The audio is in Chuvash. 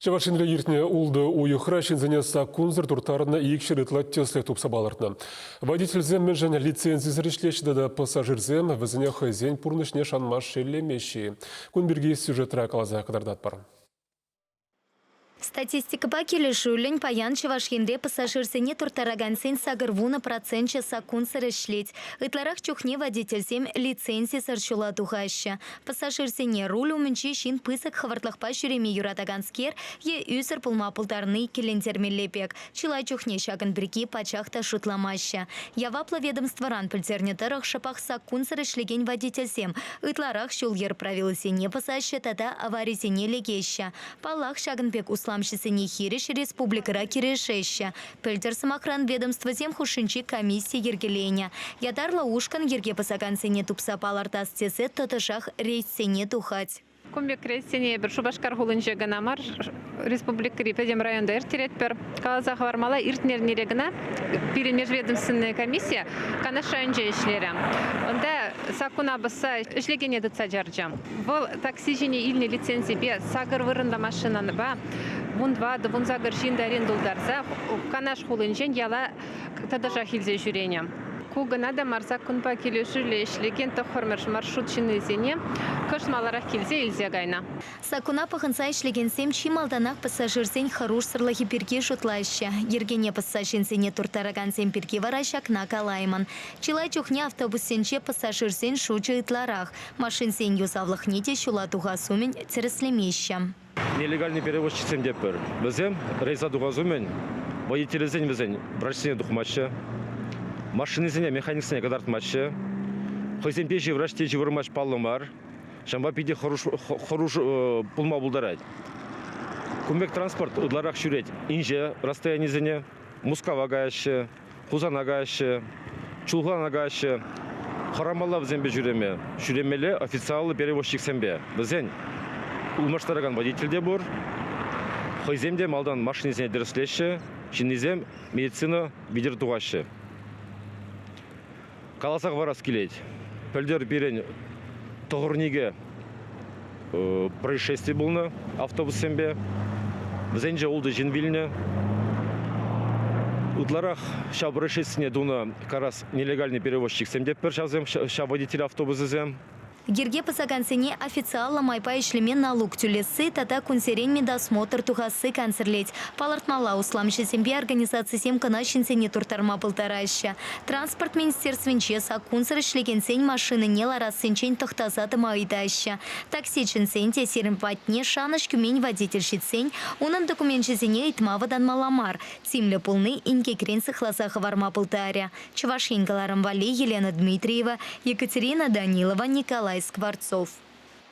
Чӑваш Енре иртнӗ ултӑ уйӑхра ҫынсене саккунсӑр турттарнӑ 200 ытла тӗслӗх тупса палӑртнӑ. Водительсем мӗншӗн лицензисӗр ӗҫлеҫҫӗ тата пассажирсем вӗсене хӑйсен пурнӑҫне шанма шеллемеҫҫӗ-и? Кун пирки сюжетра каласа кӑтартатпӑр. Статистикӑпа килӗшӳллӗн паян Чӑваш Енре пассажирсене турттаракансен 80 проценчӗ саккунсӑр ӗҫлет. Ытларах чухне водительсем лицензисӗр ҫула тухаҫҫӗ. Пассажирсене руль умӗнчи ҫын пысӑк хӑвӑртлӑхпа ҫӳреме юратаканскер е ӳсӗр пулма пултарни иккӗлентермелле пек. Чылай чухне ҫакӑн пирки пачах та шутламаҫҫӗ. Яваплӑ ведомствӑран пӗлтернӗ тӑрӑх, шӑпах саккунсӑр ӗҫлекен водительсем ытларах ҫул-йӗр правилисене пӑсаҫҫӗ тата аварисене лекеҫҫӗ. Паллах, ҫакӑн пек усламҫӑсене хирӗҫ республикӑра кӗрешеҫҫӗ. Пӗлтӗр, сӑмахран, ведомствӑсем хушшинчи комисси йӗркеленӗ. Ятарлӑ ушкӑн йӗрке пӑсакансене тупса палӑртас тесе тӑтӑшах рейдсене тухать. Кун пек рейдсене эпир Шупашкар хулинче кӑна мар, республикӑри пӗтӗм районта ирттеретпӗр. Каласа хӑвармалла, иртнӗ эрнере кӑна пирӗн межведомственная комиссия Канаш районӗнче ӗҫлерӗ. Унта саккуна пӑсса ӗҫлекене тытса чарчӗ. Вӑл такси ҫине илнӗ лицензипе сакӑр вырӑнлӑ машинӑпа 14, 18 ҫын тарин тултарса Канаш хулинчен яла тӑтӑшах илсе ҫӳренӗ. Ку кӑна та мар, саккунпа килӗшӳллӗ ӗҫлекен тӑххӑрмӗш маршрут ҫыннисене кӑшт маларах килсе илсе кайнӑ. Саккуна пӑхӑнса ӗҫлекенсем чи малтанах пассажирсен хӑрушсӑрлӑхӗ пирки шутлаҫҫӗ. Йӗркене пӑсса ҫынсене турттаракансем пирки вара ҫакна калаймӑн. Чылай чухне автобуссенче пассажирсен шучӗ ытларах. Машинсен юсавлӑхне те ҫула тухас умӗн тӗрӗслемеҫҫӗ. Нелегальный перевозчиксем тетпӗр. Вӗсем рейса тухас умӗн водительсен вӗсен врачсене тухмаҫҫӗ, машинисене механиксене кӑтартмаҫҫӗ. Хӑйсемпе ҫывӑраҫ те ҫывӑрмасть паллӑ мар. Ҫавӑнпа питӗ хӑруш пулма пултарать. Кун пек транспорт ытларах ҫӳрет инҫе расстоянисене. Мускава каяҫҫӗ, Хусана каяҫҫӗ, Чулхулана каяҫҫӗ. Хӑрамалла вӗсемпе ҫӳреме. Ҫӳремелле официаллӑ перевозчиксемпе. Вӗсен ылмаштаракан водитель те пур. Хӑйсем те малтан машинисене тӗрӗслеҫҫӗ, ҫыннисем медицина витӗр тухаҫҫӗ. Каласа хӑварас килет, пӗлтӗр пирӗн тӑхӑрникӗ происшестви пулнӑ автобуссемпе. Вӗсенче ултӑ ҫын вилнӗ. Ытларах ҫав происшествине тунӑ карас нелегальный перевозчиксем те пӗр ҫавсем, ҫав водитель автобусӗсем. Йӗрке пӑсакансене официаллӑ майпа ӗҫлеме налук тӳлесси тата кунсерен медосмотр тухасси кансӗрлет. Палӑртмалла, усламҫӑсемпе организацисем кӑна ҫынсене турттарма пултараҫҫӗ. Транспорт министерствинче саккунсӑр ӗҫлекенсен машинине ларассинчен тӑхтаса тӑма ыйтаҫҫӗ. Такси чӗнсен те сирӗн патне шанӑҫ кӳмен водитель ҫитсен унӑн докуменчӗсене ыйтма вӑтанмалла мар. Тимлӗ пулни инкекрен сыхласа хӑварма пултарӗ. Чӑваш Ен кӑларӑм валли Елена Дмитриева, Екатерина Данилова, Николай Скворцов.